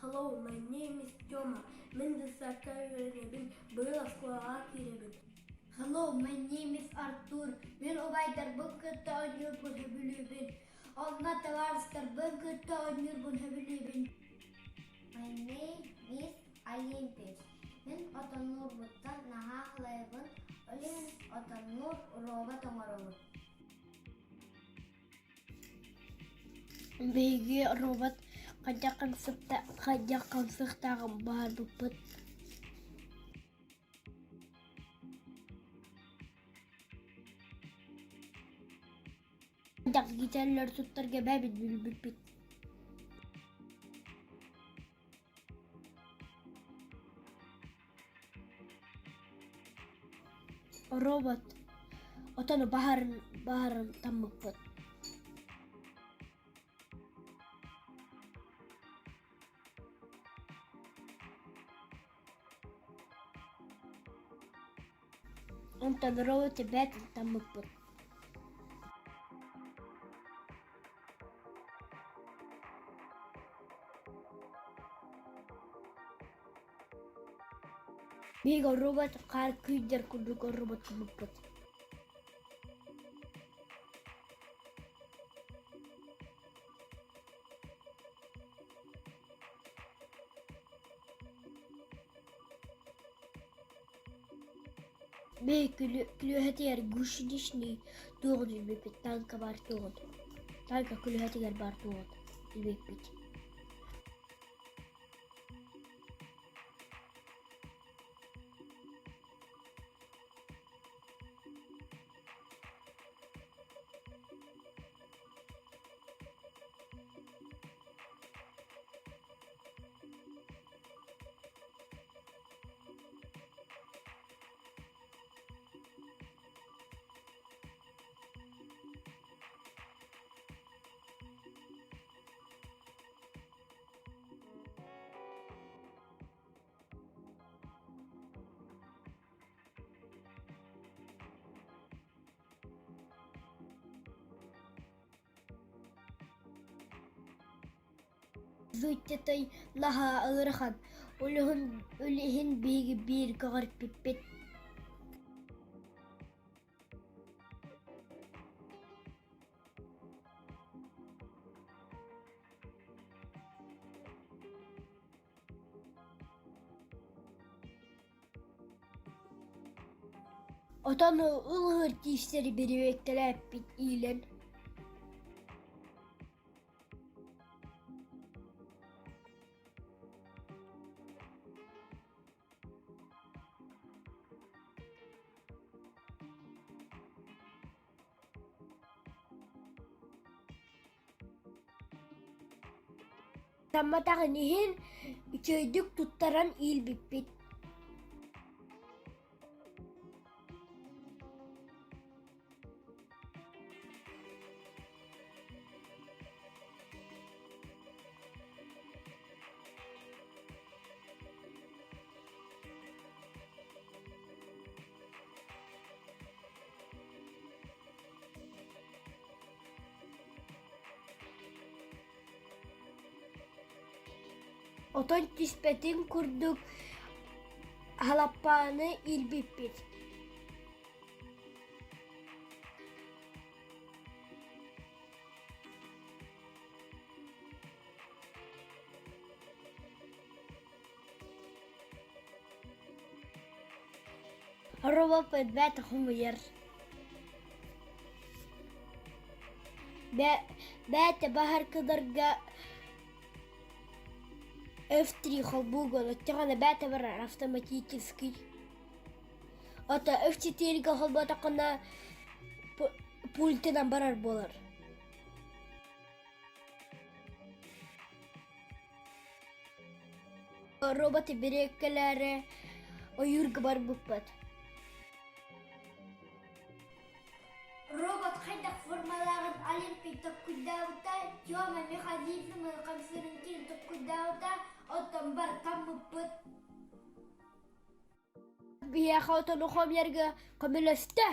Hello, my name is Тёма. Мин детсадка үөрэнэбин, быйыл оскуолаҕа киирэбин. Hello, my name is Артур. Мин убайдарбын кытта оонньуурбун сөбүлүүбүн. Онно табаарыстарбын кытта оонньуурбун сөбүлүүбүн. My name is Олимпич. Мин отоннуурбуттан наһаа кылайабын, ол иһин отоннуур робот оҥоробун. Биһиги робот хайдах хайдах хамсыахтааҕын баһарбыппыт. Хайдах гиталлары туттарга бэйэбит билбиппит. Робот отону баһарын баһарын таммыппыт. Онтон робот эбээтин таммыппыт. Биһиги робот хаар күүрдэр курдук робот гыммыппыт. Биһиги күлүөһэтигэр гусеничный туоҕун билбиппит, танка баар туоҕун. Танка күлүөһэтигэр баар туоҕун билбиппит. Зуйтетай наһаа ыарахан, ол иһин биһиги биир көҕүрүппүппүт. Отон ылыһыр тиистэри бирибиэккэлээппит иилэн Тамматаҕын иһин үчүгэйдик туттаран иилбиппит. Отон түспэтин курдук халаппааны иилбиппит. Робоппут бэт хомуйар. Бээтэ баһар кыдарга F3 холбуугун оччоҕуна бээтэ барар автоматический. Ото F4-гэ холботоххуна пультынан барар буолар. Робот бириэккэлээри ойуурга барбыппыт. Робот хайдах формалааҕын Олимпий толкуйдаабыта, Тёма механизмын хамсыырын кини толкуйдаабыта, оттон бар таммыппыт. Биһиэхэ отону хомуйарга көмөлөстө.